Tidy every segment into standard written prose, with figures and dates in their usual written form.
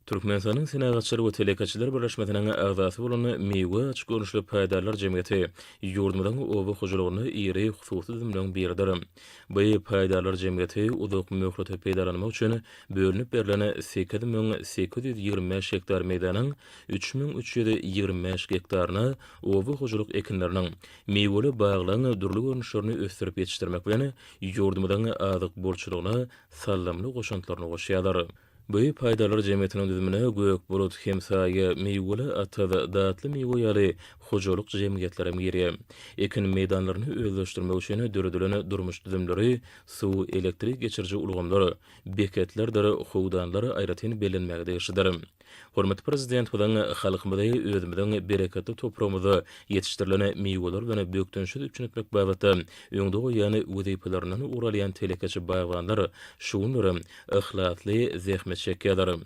Türkmenistanyň Senagatçylar we telekeçiler birleşmesiniň agzasy bolan Miwe açyk görnüşli paýdarlar jemgyýeti ýurdumyzyň oba hojalygynda iri hususy düzümleriň biridir. Bu paýdarlar jemgyýeti uzak möhlete peýdalanmak üçin bölünip berlen 8825 gektar meýdanyň 3325 gektaryna oba hojalyk ekinleriniň, miweli baglaryň dürli görnüşlerini ösdürip ýetişdirmek bilen, ýurdumyzyň azyk bolçulygyna saldamly goşantlaryny goşýarlar. Bu paýdarlar jemgyýetiniň düzümine Gök bulut, Hemsaýa, Miweli atyz, Datly miwe ýaly hojalyk jemgyýetlerem girýär. Ekin meýdanlaryny özleşdirmek üçin döredilen durmuş düzümleri, suw, elektrik geçiriji ulgamlar, beketlerdir howdanlar aýratyn bellenmäge degişlidir. Hormatly Prezidentimiziň halkymyzy özümiziň bereketli topragymyzda ýetişdirilen miweler bilen bökdençsiz üpjün etmek babatda öňde goýýan wezipelerinden ugur alýan telekeçi bagbanlar şu günlerem yhlasly zähmet çekýärler.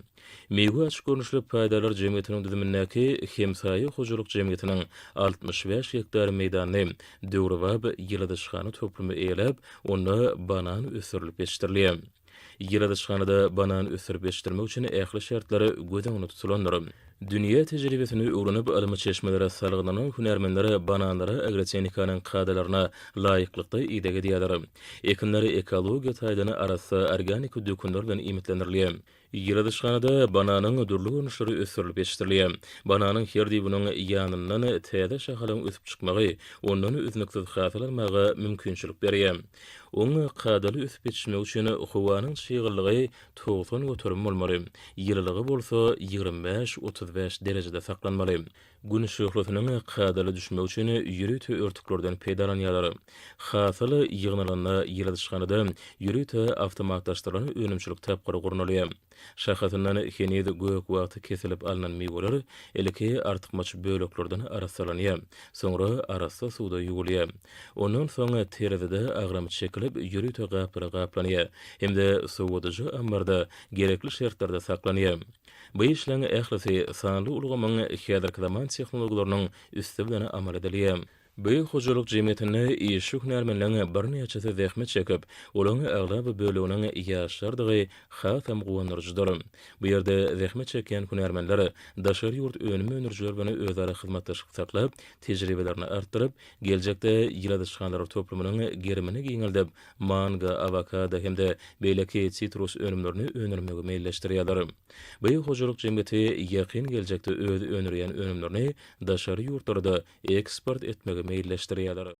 Miwe açyk görnüşli paýdarlar jemgyýetiniň düzümindäki Hemsaýa hojalyk jemgyýetiniň 65 gektar meýdanyny döwrebap ýyladyşhana toplumy eýeläp, onda banan ösdürilip ýetişdirilýär. Ýyladyşhanada banan ösdürip ýetişdirmek üçin ähli şertler göz öňünde tutulandyr. Dünýä tejribesini öwrenip, ylmy çeşmelere salgylanan hünärmenler bananlara agrotehnikanyň kadalaryna laýyklykda ideg edýärler. Ekinler ekologiýa taýdan arassa organiki dökünler bilen iýmitlendirilýär. Ýyladyşhanada bananyň dürli görnüşleri ösdürilip ýetişdirilýär. Bananyň her düýbüniň ýanyndan täze şahalaryň ösüp çykmagy ondan üznüksiz hasyl almaga mümkinçilik berýär. Oň kadaly ösüp ýetişmegi üçin howanyň çyglylygy 90% bolmaly, ýylylygy bolsa 25-35 derejede saklanmaly. Gün şöhlesiniň kadaly düşmegi üçin ýörite örtüklerden peýdalanýarlar. Hasyl ýygnalanda ýyladyşhanada ýörite awtomatlaşdyrylan önümçilik tapgyry gurnalýar. Şahasyndan heniz gök wagty kesilip alnan miweler ilki artykmaç böleklerden arassalanýar, soňra arassa suwda ýuwulýar. Ondan soň terezide agramy çekilip, ýörite gaplara gaplanýar hem-de sowadyjy ammarda gerekli şertlerde saklanýar. Bu işleň ählisi sanly ulgamyň häzirki zaman tehnologiýalarynyň üsti bilen amal edilýär. Bu hojalyk jemgyýetinde işçi hünärmenleň birnäçesi zähmet çekip, olaryň aglaba böleginiň ýaşlardygy hasam guwandyryjydyr. Bu ýerde zähmet çekýän hünärmenler daşary ýurt önüm öndürijiler bilen özara hyzmatdaşlyk saklap, tejribelerini artdyryp, geljekde ýyladyşhanalar toplumynyň gerimini giňeldip, mango, awokado hem-de beýleki sitrus önümlerini öndürmegi meýilleşdirýärler. Bu hojalyk jemgyýeti ýakyn geljekde öz öndürýän önümlerini daşary ýurtlara-da eksport etmegi meýilleşdirýärler.